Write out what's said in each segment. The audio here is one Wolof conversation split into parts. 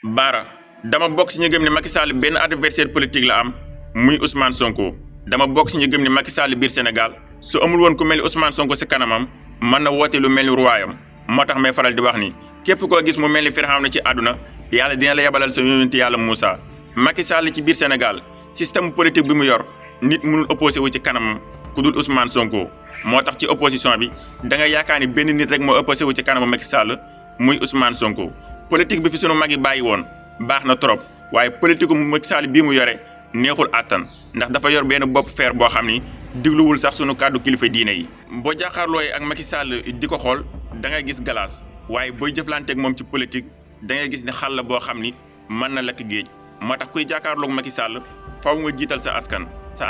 Baara dama bokk si ñu gëm ne Macky Sall benn adversaire politique la am muy Ousmane Sonko dama bokk si ñu gëm ne Macky Sall biir Sénégal su amul woon ku mel ni Ousmane Sonko si kanamam mën na woote lu mel ni ruwaayam moo tax may faral di wax ni képp koo gis mu mel ni Firawna ci àdduna yàlla dina la yabalal sa yonent yàlla Moussa. Macky Sall ci biir Sénégal système politique bi mu yor nit mënul opposé wu ci kanamam ku dul Ousmane Sonko moo tax ci opposition bi da nga yaakaar ni benn nit rek moo opposé wu ci kanamam Macky Sall muy Ousmane Sonko. politique bi fi sunu mag yi bàyyi woon baax na trop waaye politique mu Macky Sall bii mu yore neexul àttan ndax dafa yor benn bopp feer boo xam ni digluwul sax sunu kàddu kilifa diine yi. boo jàkkaarlooyee ak Macky Sall di ko xool da ngay gis galaas waaye booy jëflanteeg moom ci politique da ngay gis ne xal la boo xam ni mën na lakk géej moo tax kuy jàkkaarloog Macky Sall faw nga jiital sa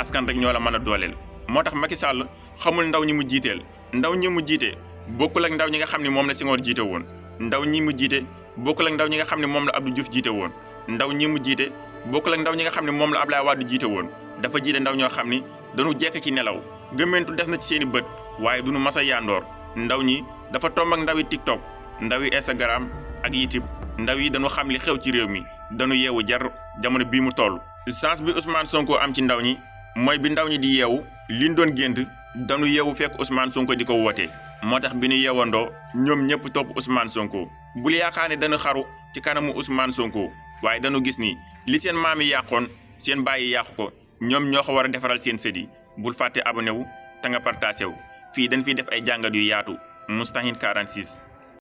askan rek ñoo la mën a dooleel. moo tax Macky Sall xamul ndaw ñi mu jiiteel ndaw ñi mu jiite bokkul ak ndaw ñi nga xam ne moom la Senghor jiite woon ndaw ñi mu jiite bokkul ak ndaw ñi nga xam ne moom la Abdou Diouf jiite woon ndaw ñi mu jiite bokkul ak ndaw ñi nga xam ne moom la Abdoulaye Wade jiite woon dafa jiite ndaw ñoo xam ni dañu jekk ci nelaw gëmmentu def na ci seen i bët waaye duñu mas a yandoor ndaw ñi dafa tomb ak ndawi TikTok ndawi Instagram ak YouTube ndaw yi dañu xam li xew ci réew mi dañu yeewu jar jamono bii mu toll. chance bi Ousmane Sonko am ci ndaw ñi mooy bi ndaw ñi di yeewu liñ doon gént dañu yeewu fekk Ousmane Sonko di ko wootee moo tax bi ñu yeewandoo ñoom ñëpp topp Ousmane Sonko bul yaakaar ne dañu xaru ci kanamu Ousmane Sonko waaye dañu gis ni li seen maam yi yàqoon seen bàyyi yàqu ko ñoom ñoo ko war a defaral seen sët yi bul fàtte abonné wu te nga partagé wu fii dañ fiy def ay jàngat yu yaatu Moustahine 46